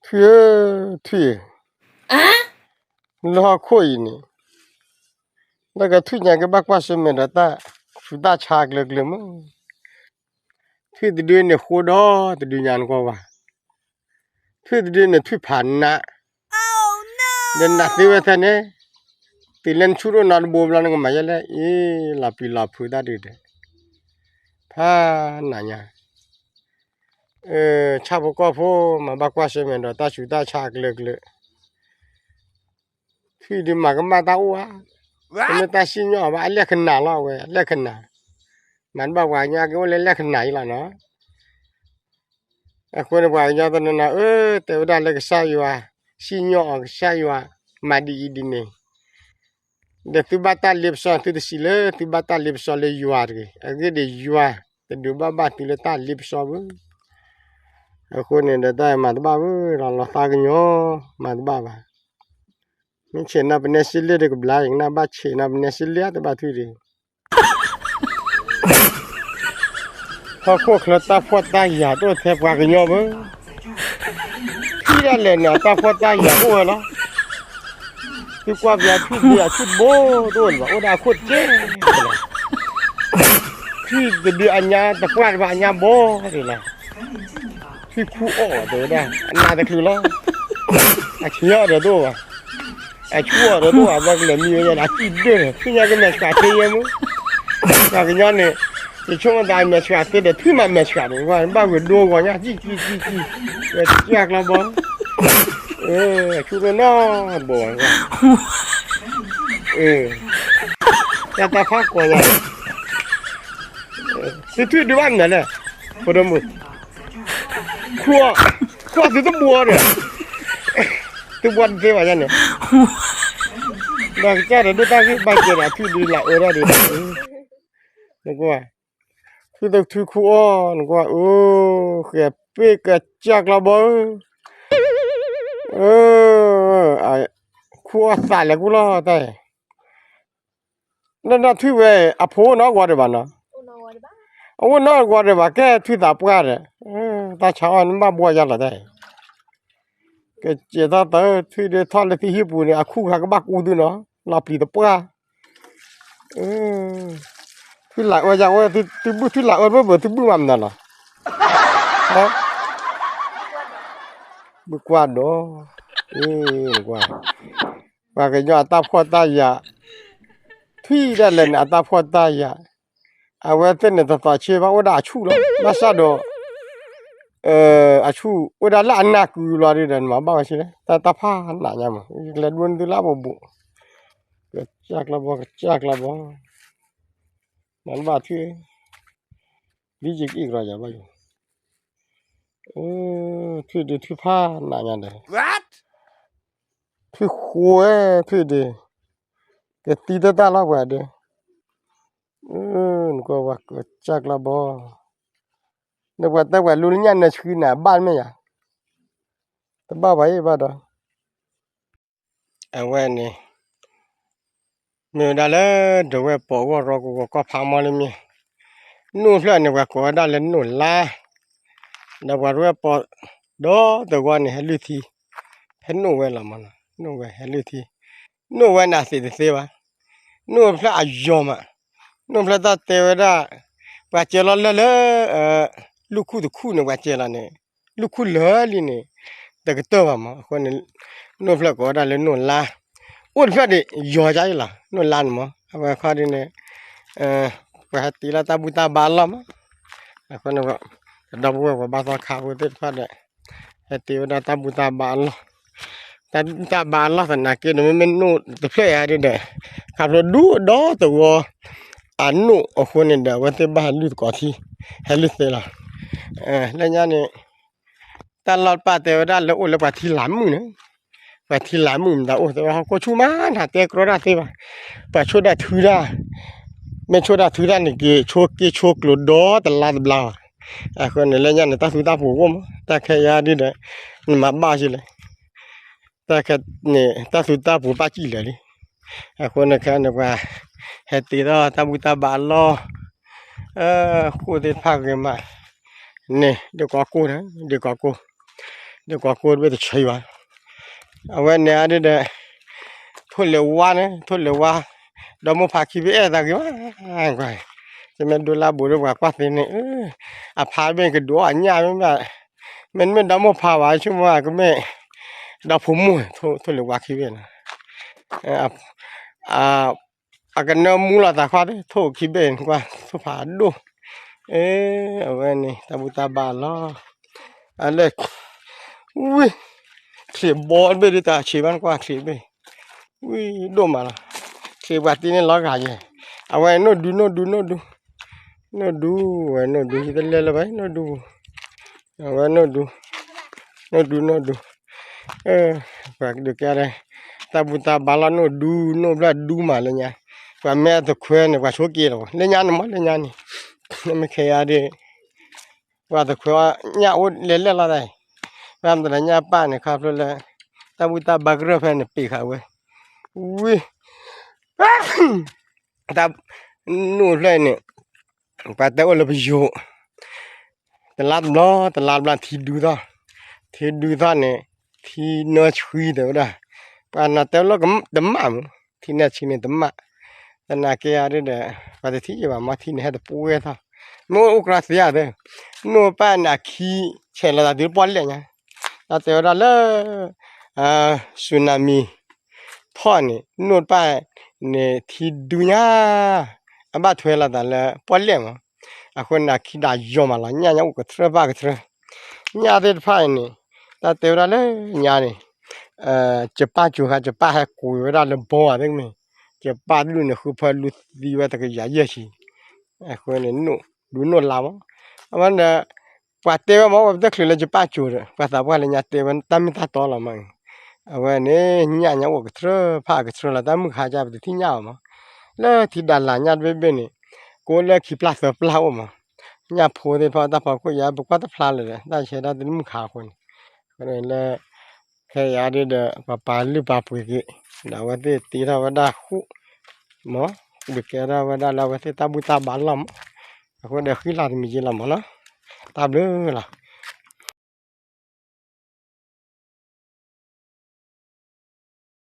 ထွံၣ်ဧၢ, ထွံၣ်, လၢဟီၣ်ခိၣ်အံၤန့ၣ်, လၢကထွံၣ်ညါကဘၣ်ကွၢ်ဆၢၣ်မဲာ်ဒီးတၢ်ဆူးတၢ်ဆါကျၢၤကျၢၤမး. ထွံၣ်တဒုန့ၣ်ဃိဒီးတဒုညါနကွၢ်ဝဲ, ထွံၣ်တဒုန့ၣ်ထွံၣ်ဖးနး, ဒီးနးသ့ဝဲထဲန့ၣ်, တုၤလၢနဆူၣ်တအိၣ်နီတဘိဘျီ နကမၤယဲလဲၣ်, အ့ၣ် လီၤပျံၤလီၤဖုးတၢ်ဒုးဒီး, ဖးနးညါ ဆၣ်ဖိကီၢ်ဖိ မၤဘၣ်ကွၢ်ဆၢၣ်မဲာ်ဒီးတၢ်ဆူးတၢ်ဆါကျၢၤကျၢၤ, ထွံၣ်ဒုးမၤကမၣ်တၢ်အိၣ်ဧါ, တမ့ၢ်တၢ်စံၣ်ညီၣ်ဘၣ်, အလဲၣ်ခနၣ်လီၤဝဲ, အလဲၣ်ခနၣ်, မၤတဘၣ်ပှၤကညီကအိၣ်လၢလဲၣ်ခနၣ်အံၤလီၤနီၤ. အဃိန့ၣ်ပှၤကညီတနီၤနီၤ အၢ တဲဝဲဒၣ်လၢကစၢ်ယွၤ, စံၣ်ညီၣ်အီၤကစၢ်ယွၤ, မၤဒ်အံၤဒ်န့ၣ် ဒီးသုဘၣ်တၢ်လ့ပစီ သုတစံးလၢသုဘၣ်တၢ်လ့ပစီလၢယွၤတဂ့ၤ, အဂ့ၢ်ဒ်အံၤ ယွၤတဒုးဘၣ်ဘၣ်သုလၢတၢ်လ့ပစီဘၣ်. အဃိန့ၣ်ဒီးတၢ်မၤတဘၣ်ဘၣ်, လီၤလီၤသးကညီၤ, မၤတဘၣ်ဘၣ်. မ့ၢ်ဆဲးနီၢ်ပနဲစ့လ့ၣ်တကဘျါအံၤ ကနၣ်ဘၣ်ဆဲးနီၢ်ပနဲစ့လ့ၣ်တဘၣ်ထွံၣ်ဒံး ဟီၣ်ခိၣ်ချၢတၢ်ဖှီၣ်တၢ်ယာ်တအိၣ်ထဲပှၤကညီဘၣ်. ထံၣ်ဒၣ်လဲာ်န့ၣ် အတၢ်ဖှီၣ်တၢ်ယာ်အိၣ်ဝဲလီၤ. သုကွၢ်ပယီၤထွံၣ်ဒုးအထွံၣ်တဘိတအိၣ်လၢၤဘၣ်, အိၣ်ဒၣ်အခိၣ်တကဲလီၤ. ထွံၣ်တဒုးအညါတပှၢ်တဘၣ်အညါဘီဒံးလီၤ. ထွံၣ်ခူအီၣ်တဲဝဲဒၣ် အနးတချုးလီၤ. အဆံးအီၣ်ဒီးတအိၣ်ဘၣ်. အဆူၣ်အီၣ်ဒီးတအိၣ်ဘၣ်, ဘၣ်ကလဲၤမံဝဲဒၣ် အစံၣ်ဒၢၣ်ဒီး သ့ၣ်ညါကမဲာ်ဆှးသ့ယဲမူ, ပှၤကညီန့ၣ် ယဆိကမိၣ်သးမဲာ်ဆှးသ့ဒီး ထွံၣ်မးမဲာ်ဆှးန့ၣ် ဘၣ်ဝဲဒိဂီၤညါ စံၣ်စံၣ်စံၣ်စံၣ်, ဝဲကစၢ်ကျီဘီ, အဆူၣ်တနီၢ်ဘိဘၣ်, တၢ်တၢ်ဖးကိးညါ, သုထွံၣ်ဒုးဘၣ်မနုၤလဲၣ်, ဖိဒိၣ်မုၣ်, ခူအီၣ်, ခူအီၣ်သုတဘှီဒီး, သုဘှီတသ့ဘၣ်ညါန့ၣ်, ဒီးကစၢ်ဒီးဒိၣ်တၢ်ဂ့ၢ်ဘၣ်ကဲဒီး ထွံၣ်ဒုးလၢအအၢထီၣ်ဒံး, နကွၢ်, ထွံၣ်တထွံၣ်ခူအီၣ် နကွၢ်, အၢ, ဃဲၤပ့ၢ်ကစၢ်ကျီဘီဧၢ, ခူအီၣ်သးလဲၤကူလီၤတၢ်, လၢနီၢ်ထွံၣ်ဝဲ အဖိအိၣ်နီတဂီၤဒံးဘၣ်နီၤ, အအိၣ်နီတဂီၤဒံးဘၣ် ကဲထွံၣ်သးပှၢ်ဒီး, တၢ်ဆါအီၣ်နဘၣ်ဘှီယါလီၤတၢ်အံၤ, ကစဲးထီၣ်သး ထွံၣ်ဒုးထီၣ်လၢသုဟံၣ်ပူၤန့ၣ် အခူၣ်ခါကဘၣ်ကူသုနီၤ, လီၤပျံၤတပှၢ်, ထွံၣ်လၢအၢယါဝဲ သုဘုၣ်ထွံၣ်လၢအၢဘၣ်ဘၣ် သုဘုၣ်မၤမနုၤလီၤ, ဘုၣ်ကွၢ်ဒီး, ကွၢ်, ပှၤကညီအတၢ်ဖှီၣ်တၢ်ယာ်, ထွံၣ်ဒၣ်လဲာ်န့ၣ် အတၢ်ဖှီၣ်တၢ်ယာ်, အဝဲသ့ၣ်န့ၣ် တသီးဆ့ဘၣ် အိၣ်ဒၣ်အဆူၣ်လီၤ, ဘၣ်ဆၣ်ဒီး အဆူၣ် အိၣ်ဒၣ်လၢအနၢ်ကုလီၤဒီး နမၤဘၣ်ဝဲဆ့လဲၣ်, တၢ်တၢ်ဖးနးညါမး ကလဲၤဒိနသုလၢအဘိးဘိး, ကစၢ်ကျီဘီ ကစၢ်ကျီဘီ, မၤတဘၣ်ထွံၣ်, ဒ်ယကအံၣ်ကရီယၤဘၣ်ယိၣ်, ထွံၣ်ဒုးထွံၣ်ဖးနးညါဒီး, ထွံၣ်ဃိဝဲ ထွံၣ်ဒုး, ကသံတၢ်တၢ်လီၤပှၤဒီး, နကွၢ်ဝဲကစၢ်ကျီဘီ, နပှၤတဲပှၤလူလၢညၣ်နၢဆှံနၤဘၣ်မ့ၢ်ယၤ, တဘၣ်ပှၤအံၤဘၣ်ဒီး အဝဲန့ၣ် မ့ၢ်ဝဲဒၣ်လၢဒဝဲၢ်ပီးဂီၢ်ရီကဝီၤကီၢ်ဖးမီလၢမ့ၢ်, နိၣ်ဖျၢၣ်န့ၣ် ပှၤကိးဝဲဒၣ်လၢနိၣ်လါ, ဒီးပှၤဒဝဲၢ်ပီးဒီတဂီၢ်န့ၣ် ဟဲလုၢ်ထံ, ဖဲနိၣ်ဝဲလီၤမးနီၤ, နိၣ်ဝဲဟဲလုၢ်ထံ, နိၣ်ဝဲန့ၣ်သ့ၣ်တသ့ဘၣ်, နိၣ်ဖျၢၣ်အယီၤမး, နိၣ်ဖျၢၣ်တၢ်တဲဝဲဒၣ်, ပှၤစဲးလီၤလၢလၢ လုၢ်ခူၣ်တခူၣ်န့ၣ် ပှၤစဲးလီၤန့ၣ်, လုၢ်ခူၣ်လၢာ်လံန့ၣ်, တကတၢၢ်ဘၣ်မး, အဃိန့ၣ် နိၣ်ဖျၢၣ်ကိးဝဲဒၣ်လၢနိၣ်လါ, အိၣ်တဖျၢၣ်ဒံး ယီၤယါအံၤလီၤ, နိၣ်လါန့ၣ်မး, အဝဲခီဒ်န့ၣ်, ပှၤဟဲတ့လီၤတၢ်ဘူၣ်တၢ်ဘါအလီၢ်မး, အဃိန့ၣ် ပဒီပုၢ်ဝဲၢ်ပှၤဘါသီခါဖိသ့ၣ်တဖၣ်ဒီး, ဟဲတ့ဝဲဒၣ်တၢ်ဘူၣ်တၢ်ဘါအလီၢ်, တၢ်ဘူၣ်တၢ်ဘါအလီၢ်သနာ်က့ဒီး မ့မ့ၢ်နိၣ်တဖျၢၣ်အံၤဒ်ဒီး, ခးဖျိဒူဒီတဝီ အနိၣ်အဃိန့ၣ်ဒီး အဝဲသ့ၣ်ဘၣ်ဟဲလုၢ်သကိးထံ, ဟဲလုၢ်သ့လီၤ, လၢညါန့ၣ်, တၢ်လီၢ်တဖၣ်တဲဝဲဒၣ်လၢအိၣ်လၢပှၤထံလၤမုၣ်န့ၣ်, ပှၤထံလၤမုၣ်မတၤအိၣ်သ့ဝဲဟီၣ်ခိၣ်ဆူၣ်မး နတဲကြီတၢ်သ့ဘၣ်, ပှၤဆိၣ်ဒၣ်ထုဒၣ်, မ့ၢ်ဆိၣ်ဒၣ်ထုဒၣ်န့ၣ်က့ၤ ဆိၣ်က့ၤဆိၣ်ကျိၤဒီတလါတဘျါဘၣ်, အဃိန့ၣ်လၢညါန့ၣ် တၢ်သူတၢ်ပူၤအိၣ်မး တၢ်ခဲယါဒ်ဒီး, နမၤဘၣ်က့ၤလဲၣ် တၢ်ခဲန့ၣ် တၢ်သူတၢ်ပူၤပာ်စံၣ်လၢာ်လံ, အဃိန့ၣ်ခဲန့ၣ်ပှၤ, ဟဲတ့ထီၣ်တၢ်ဘူၣ်တၢ်ဘါအလီၢ်, ဃိၣ်သ့ၣ်တဖၣ်ဂ့ၤမး, န့ၣ် ဒ့ၣ်ကီကိၢ်န့ၣ် ဒ့ၣ်ကီကိၢ်, ဒီးကွၢ်ကိၢ်တဘ့ၣ်တဆံဘၣ်, အဝဲန့ၣ်အဒိဒီး ထိၣ်လဲၤဝါန့ၣ် ထိၣ်လဲၤဝါ, ဒီမိၢ်ဖးခံဘ့ၣ်အဲၣ်သးဂ့ၤဘၣ်, ကွၢ်, ယမ့ၢ်ဒိလၢအဘူးဒီးပှၤကွၢ်သ့န့ၣ်, အဖါတဘ့ၣ်ကဒိးအညၣ်မ့ၢ်ဘၣ်, မ့တမ့ၢ်ဒီမိၢ်ဖးဘၣ် ဆိကမိၣ်ကမ့ၢ် ဒီဖိမိၢ် ထိၣ်လဲၤဝါခံဘ့ၣ်န့ၣ်, အကနၢမူလီၤသးခွါသ့ၣ် ထိၣ်ခံဘ့ၣ်န့ၣ် ကွၢ်ထိၣ်ဖးဒိၣ်, အဝဲန့ၣ် တၢ်ဘူၣ်တၢ်ဘါလီၤ, အလဲၣ်, ဝံၤ, ချံးဘီတဘ့ၣ်ဒ်တၢ်ဆံးဘၣ်နကွၢ်ချံးတဘ့ၣ်, ဝံၤဒိၣ်မးလီၤ, ချံးပှၤတ့န့ၢ်လီၤဂာ်ယဲ, အဝဲနိၣ်ဒူ နိၣ်ဒူ နိၣ်ဒူ, နိၣ်ဒူ, ဝဲနိၣ်ဒူ ယတလဲၤလၢၤဘၣ် နိၣ်ဒူ, အဝဲနိၣ်ဒူ, နိၣ်ဒူ နိၣ်ဒူ, ပှၤဒုးကဲဒၣ်, တၢ်ဘူၣ်တၢ်ဘါလီၤ နိၣ်ဒူ နိၣ်ဘျီဒူမးလၢညါ, ပှၤမ့ၢ်အသခွဲန့ၣ် ပှၤဆိက့ၤလီၤ လၢညါန့ၣ်မး လၢညါန့ၣ်, မ့ၢ်ခဲအံၤဒ် ပှၤသခွဲညၣ်အိၣ်လဲၤလဲၣ်လီၤတၢ်အံၤ, ဘၣ်မတၤလၢညၣ်ပၢ်န့ၣ် ခါဖျိလၢ တၢ်ဘူၣ်တၢ်ဘါကရၢၢ်ဖဲန့ၣ် ပ့ၤဃာ်ဝဲ, ဝံၤ, တၢ်, နိၣ်ဖျၢၣ်အံၤန့ၣ်, ပှၤတဲအိၣ်လၢပယိၤ တလါတဘျီ တလါတဘျီထံဒုသီၣ်, ထံဒုသီၣ်န့ၣ် ထံနၢဆှံတဲဝဲဒၣ်, ပှၤနီၤတဲလီၤတမၣ်မး, ထံနၢဆှံန့ၣ်တမၣ်, သနာ်က့အဒိဒီး ပှၤတထံၣ်ယံၤဘၣ်မ့ၢ်ထံန့ၣ်ဟဲတပှဲၤသီၣ်, မ့ၢ်အိၣ်ကြၢးသ့ဧါသ့, နိၣ်ပၢ်န့ၣ်အခံ ဆဲးလီၤသးတုၤပီၣ်လဲၣ်ညါ, တၢ်တဲဝဲဒၣ်လၢ စူနၤမံ ထီၣ်န့ၣ် နိၣ်တပၢ်န့ၣ်ထံဒုညါ, အဘၣ်ထွဲလီၤသးလၢပီၣ်လဲၣ်မး, အဃိန့ၣ်အခံဒၣ်ယီၤမးလီၤ ညၣ်ညါအိၣ်ကထြၢပၢ်ကထြၢ, ညၣ်သ့ၣ်တဖၣ်အံၤန့ၣ်, တၢ်တဲဝဲဒၣ်လၢညါန့ၣ်, ကပၢ်ကိၤဃာ် ကပၢ်ဟဲကိၤဝဲဒၣ်လၢဘီဧါသ့ၣ်မ့ၢ်, ကပၢ်တဒူၣ်န့ၣ် ဃုဖၢလူသံဝဲတကယၤယဲၢ်ဆံ, အဃိန့ၣ် ဒုးနိၣ်လါမး, အဝဲန့ၣ် ပှၤတဲဝဲမး ပတချုးလၢကပၢ်ကိၤဒီး ပှၤသးပှၢ်လၢညါတဲဝဲတၢ်မ့ၢ်တၢ်တီလီၤမး, အဝဲန့ၣ် ညၣ်ညါအိၣ်ကထြၢဖးကထြၢလီၤ တၢ်မုၢ်ခါကပတထံၣ်ညၣ်အီၤမး, လၢထံဒၣ်လၣ်ညၣ်တဘ့ၣ်ဘ့ၣ်န့ၣ်, ကအိၣ်လၢခံဖျၢၣ်သၢဖျၢၣ်အိၣ်မး, ညၣ်ဖိသ့ၣ်တဖၣ်တၢ်ဖီခိၣ်ယါ ပကွၢ်တဖျါလၢၤဒီး တၢ်ဆဲးတၢ်တမုၢ်ခါအဃိန့ၣ်, အဃိန့ၣ်လၢ ခဲအံၤဒ်ဒီး ပှၤပာ်လုၢ်ပာ်ပှ့ၤက့ၤ, ဒီးအဝဲသ့ၣ်တ့ထီၣ်ဝဲဒၣ်ဃိၣ်, မး, ဒုးကဲထီၣ်ဝဲဒၣ်လၢအဝဲသ့ၣ်တၢ်ဘူၣ်တၢ်ဘါလီၤမး, အဃိဒီးဃံလၤတမံၤက့လီၤမးနီၤ, တၢ်ဘျုးလီၤ.